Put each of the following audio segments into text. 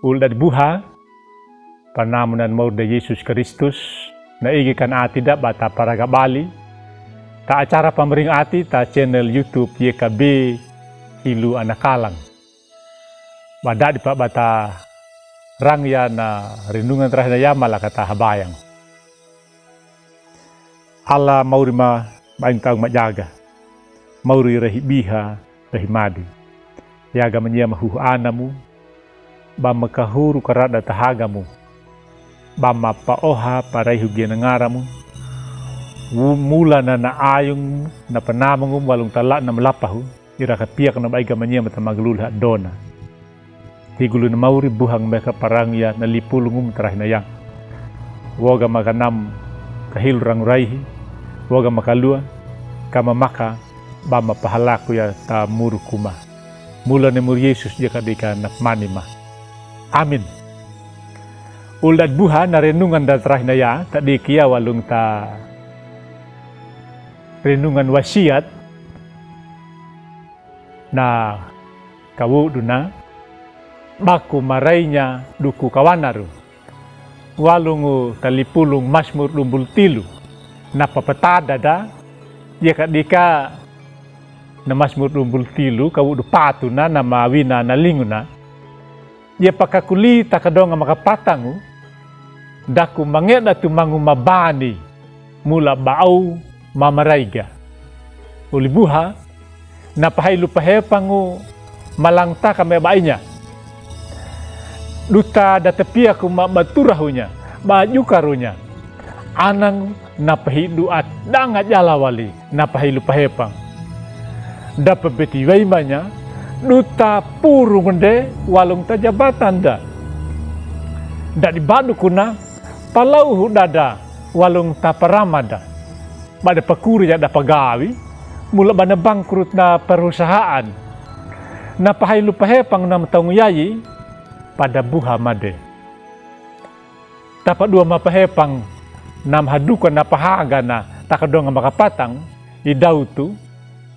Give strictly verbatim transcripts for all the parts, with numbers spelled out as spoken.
Ul dadi buha, panamu nan mauri da Yesus Kristus, na igi kan ati da ba ta paraga bali ta acara pambaring ati ta channel YouTube Y K B Hilu Anakalang. Ba dadi pa ba ta rangya na renungan tarahi na yama la kata habayang. Allah mauri ma ba ing taung majaga. Mauri rahi biha rahi madi. Yaga manyia ma huhu anamu. Ba ma kahuru karada tahagamu. Ba ma paoha paraihu gina ngaramu. Wu-, mula na na ayung na panamangu walung tala na malapahu. Ira kapiak na ba iga manyia ma ta maglulha dona. Tigulu na mauri buhang meka parangya na lipulungum tarahi na yang. Woga maka nam kahilu rangu raihi. Woga maka lua. Kama maka ba ma pahalaku ya ta muru kuma. Mula ni muru Yesus jaka dika na mani ma. Amin. Ul dadi buha na renungan da tarahi na ya ta diki ya walung ta renungan wasiat. Na kawudu na baku marainya duku kawanaru. Walungu talipulung Masmur dumbul tilu. Na papatada da. Yeka dika na Masmur dumbul tilu kawudu patu na na mawina na lingu na. Ye pakakuli ta kadonga makapatangu, daku mangeda tumangu mabani, mula ba au mamaraiga. Uli buha, na pahailu pahepangu malangtaka me bainya. Duta da tapiaku ma baturahunya, bajukarunya. Anangu na pahidu adanga jala wali, na pahailu pahepang. Da pabeti waimanya, duta purung de walung ta jabatan da. Da di badu kuna, palauhu dada walung ta paramada. Bada pakuri ya da pagawi, mula bana bangkrut na perusahaan. Na pahailu pahepang na mataungu yayi, pada buha made. Tapadua mapahepang na mahaduka na pahaga na ta kadonga makapatang, i dautu,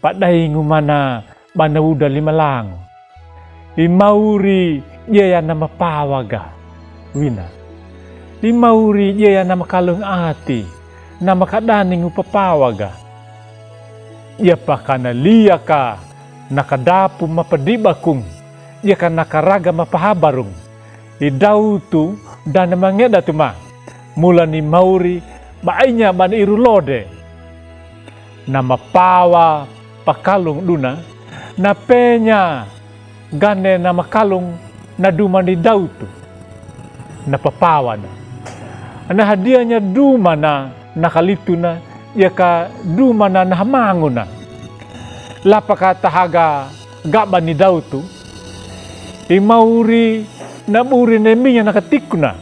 padaingu mana bana uda lima langu. I mauri yeya na mapawaga. Wina. I mauri yeya na makalung ati, na makadaningu papawaga. Iya pakana liyaka na kadapu mapadibakung, iya kana karaga mapahabarung. I dautu dana mangeda tuma, mula ni mauri bainya bana iru lode. Na mapawa pakalung duna, na penya gane na makalung na duma ni dautu. Na papawa na. Na hadianya duma na, na kalitu na, yaka duma na, na hamangu na. Lapa ka tahaga gaba ni dautu. I mauri na buri ne minya na katiku na.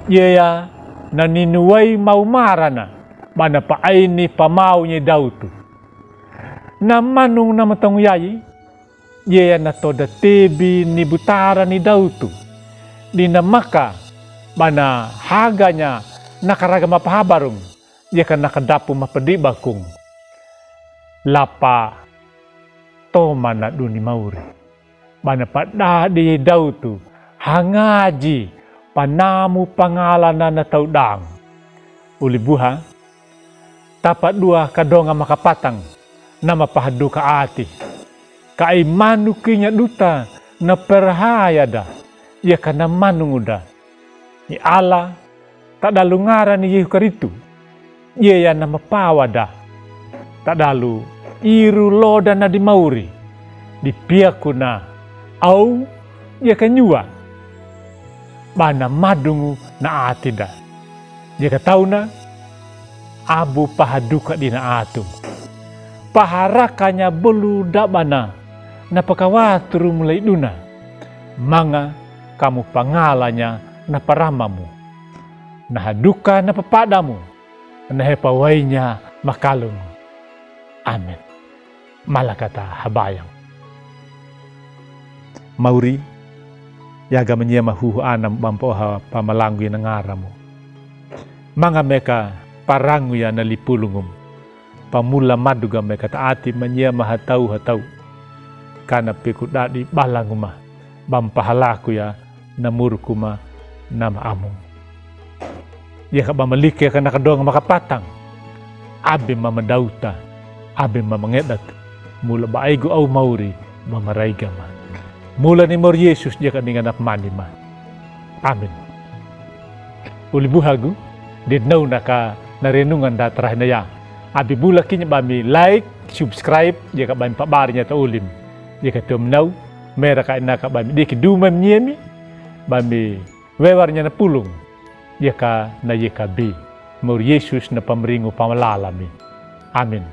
Yeya na ninuwai mau marana, bana paini pamau nye dautu. Na manung na matongu yayi, yeya na toda tebi ni butara ni dautu. Dina maka, bana haganya na karaga mapahabarung, yaka na kadapu mapadibakung. Lapa tomana duni mauri. Bana padadi dautu, hangaji, panamu pangalana na taudang. Uli buha, tapadua kadonga makapatang, na mapahaduka ati. Ka i manukinya duta, na perhaya da, yaka na manungu da. I Allah, tadalu ngara ni Yehu Karistu. Yeya na mapawa da. Tadalu iru loda na dimauri. Dipiaku na au, yaka nyua. Bana madungu na ati da. Yaka tauna, abu pahaduka dina atu. Paharakanya bolu dabana, na pakawaturu mulai duna. Manga kamu pangalanya na paramamu. Na haduka na papadamu, na hepawainya makalung. Amen. Malakata habayang. Mauri, yaga manyema huhu anam bampa oha pamalangu ina ngaramu. Manga meka parangu ya na lipulungum. Pamula maduga meka ta ati manyema hatau hatau. Kana peku dadi balangu ma. Bam pahalaku ya na muruk kuma nama amung. Yaka bam alike yaka na kadonga makapatang. Abe mama dauta, abe mama ngedat. Mula ba aigu au mauri mama raigama. Mula ni mor Yesus yaka ninga na pamani ma. Amin. Uli buhagu, dednaw naka na renungan da tarahi na ya. Abi bula kinya bami like, subscribe, yaka bami pabari nya ta ulim. Yaka tom naw, mera ka inaka bami deki duma mnyemi, bami wewar nya na pulung, yaka na yaka bi. Mor Yesus na pamringu pamalalami. Amin.